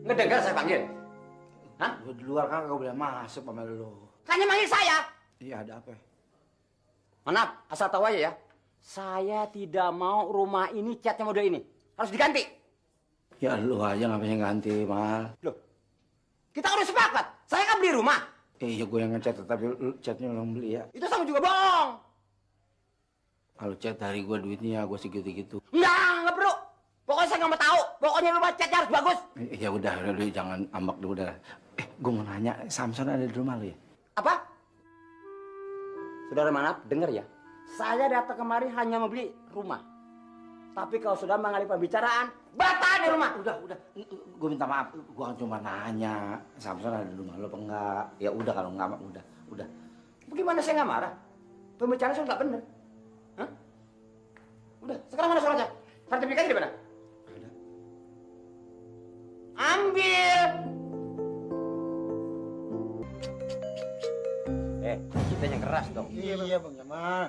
Ngedengar saya panggil? Hah? Gue di luar kan gak boleh masuk sama lu. Kan yang manggil saya. Iya, ada apa? Maaf, asal tahu aja ya. Saya tidak mau rumah ini catnya model ini. Harus diganti. Ya lu aja ngapain yang ganti, Mal. Loh, kita harus sepakat. Saya kan beli rumah. Iya, gue yang ngecat, tapi catnya lo yang beli ya. Itu sama juga bohong. Kalau cat dari gue duitnya, gue segitu-gitu. Enggak perlu. Pokoknya saya nggak mau tahu. Pokoknya rumah catnya harus bagus. Ya udah, jangan ambak dulu udah. Gue mau nanya, Samson ada di rumah lu ya? Apa? Saudara Manap, dengar ya. Saya datang kemari hanya mau beli rumah. Tapi kalau sudah mengalih pembicaraan, batal di rumah. Udah. Gue minta maaf. Gue cuma nanya, Samson ada di rumah lu apa enggak? Ya udah, kalau enggak, udah. Bagaimana saya nggak marah? Pembicaraan saya nggak benar. Hah? Udah, sekarang mana suratnya? Sertifikatnya di mana? Ada. Ambil. Kita yang keras dong. Iya, Bang Jamal.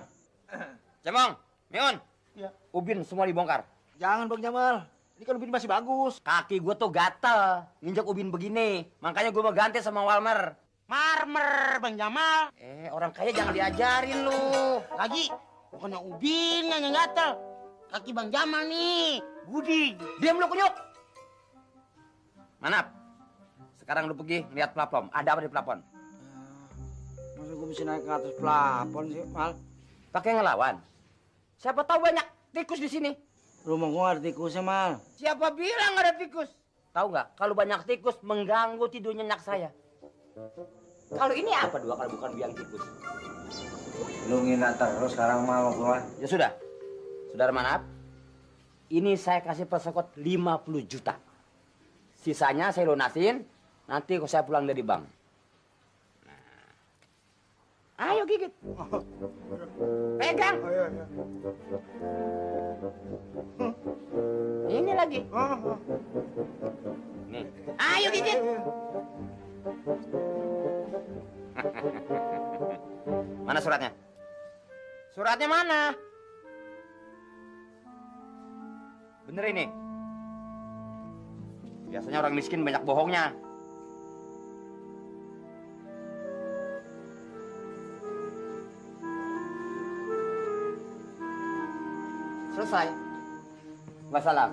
Cemong, Miun. Iya. Ubin semua dibongkar. Jangan, Bang Jamal. Ini kan ubin masih bagus. Kaki gue tuh gatel nginjak ubin begini. Makanya gue mau ganti sama Walmer. Marmer, Bang Jamal. Orang kaya jangan diajarin lu. Lagi, bukannya ubin yang gatel. Kaki Bang Jamal nih, Budi. Diam lu kunyuk. Manap. Sekarang lu pergi lihat plafon. Ada apa di plafon? Masa gue mesti naik ke atas plafon sih, Mal? Pakai ngelawan. Siapa tahu banyak tikus di sini. Rumah gue ada tikusnya, Mal. Siapa bilang nggak ada tikus? Tahu nggak? Kalau banyak tikus mengganggu tidur nyenyak saya. Kalau ini apa dua kalau bukan biang tikus? Lu ngina terus sekarang, Mal, gue. Ya sudah. Saudara Manap, ini saya kasih persekot 50 juta. Sisanya saya lunasin, nanti kalau saya pulang dari bank. Nah. Ayo gigit. Pegang. Ini lagi. Nih. Ayo gigit. Mana suratnya? Suratnya mana? Bener ini. Biasanya orang miskin banyak bohongnya. Selesai. Wassalam.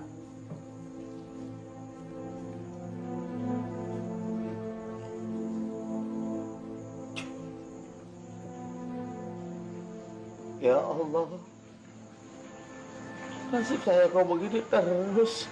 Ya Allah. Nasib saya kok begini terus.